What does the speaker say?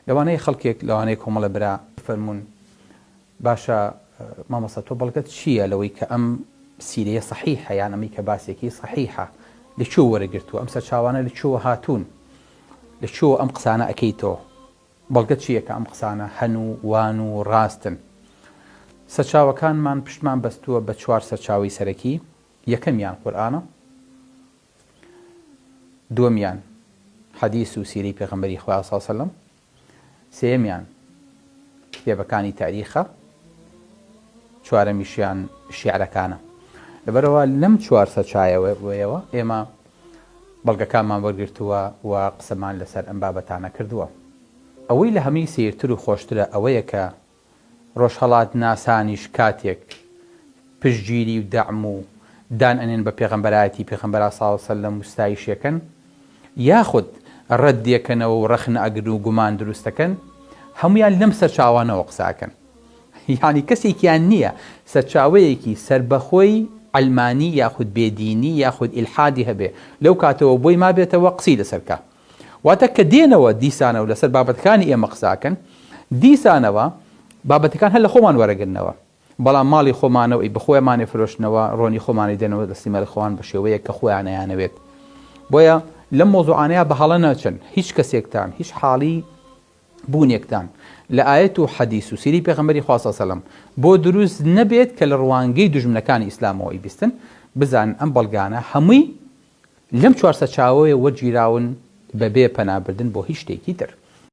لەوانەیە خەڵکێک، لەوانەیە کۆمەڵە برا بفەرموون باشە مامۆستا تۆ بەڵگەت چییە لەوەی کە ئەم سیرەیە سەحیحە یان ئەمەی کە باسێکی سەحیحە لە کوێ وەرەگرتووە ئەم سەرچاوانە لە کوێوە هاتوون لە کوێوە ئەم قسانە ئەکەیتەوە بەڵگەت چییە کە ئەم قسانە هەن و وان و ڕاستن سەرچاوەکانمان پشتمان بەستووە بە چوار سەرچاوەی سەرەکی یەکەمیان قورئانە دووەمیان حەدیس و سیرەی پێغەمبەری خوا صلی اللە علیە وسلم سێیەمیان کتێبەکانی تاریخە، چوارەمیشیان شیعرەکانە. لەبەرئەوە لەم چوار سەرچاوەیەوە ئێمە بەڵگەکانمان وەرگرتووە و قسەمان لەسەر ئەم بابەتانە کردووە. ئەوەی لە هەمووی سەیرتر و خۆشترە ئەوەیە کە ڕۆژهەڵاتناسانیش کاتێک پشتگیری و دەعم و دان ئەنێن بە پێغەمبەرایەتی پێغەمبەرا صلی اللە سلم و ستایشیەکەن یاخود ڕەتدیەکەنەوە و ڕەخنە ئەگرن و گومان دروست ئەکەن هەموویان لەم سەرچاوانەوە قسە ئەکەن یانی کەسێکیان نییە سەرچاوەیەکی سەربەخۆی عەلمانی یاخود بێدینی یاخود ئیلحادی هەبێ لەو کاتەوە بۆی مابێتەوە قسەی لەسەر کا واتە کە دێنەوە دیسانەوە لەسەر بابەتەکانی ئێمە قسە ئەکەن دیسانەوە بابەتەکان هەر لە خۆمان وەرەگرنەوە بەڵام ماڵی خۆمانە و بە خۆیمانێ فرۆشتنەوە ڕۆنی خۆمانی دێنەوە دەستی مەری خۆیان بە شێوەیەک کە خۆیان ئەیانەوێت بۆیە لەم مۆزوعانەیە بە هەڵە نەچن هیچ کەسێکتان هیچ حاڵی بوونێکتان لە ئایەت و حەدیس و سیری پێغەمبەری خوا صلی سەلەم بۆ دروست نەبێت کە لە ڕوانگەی دوژمنەکانی ئیسلامەوە ئەیبیستن بزانن ئەم بەڵگانە هەمووی لەم چوار سەرچاوەیە وەرگیراون بەبێ پەنابردن بۆ هیچ شتێکی تر.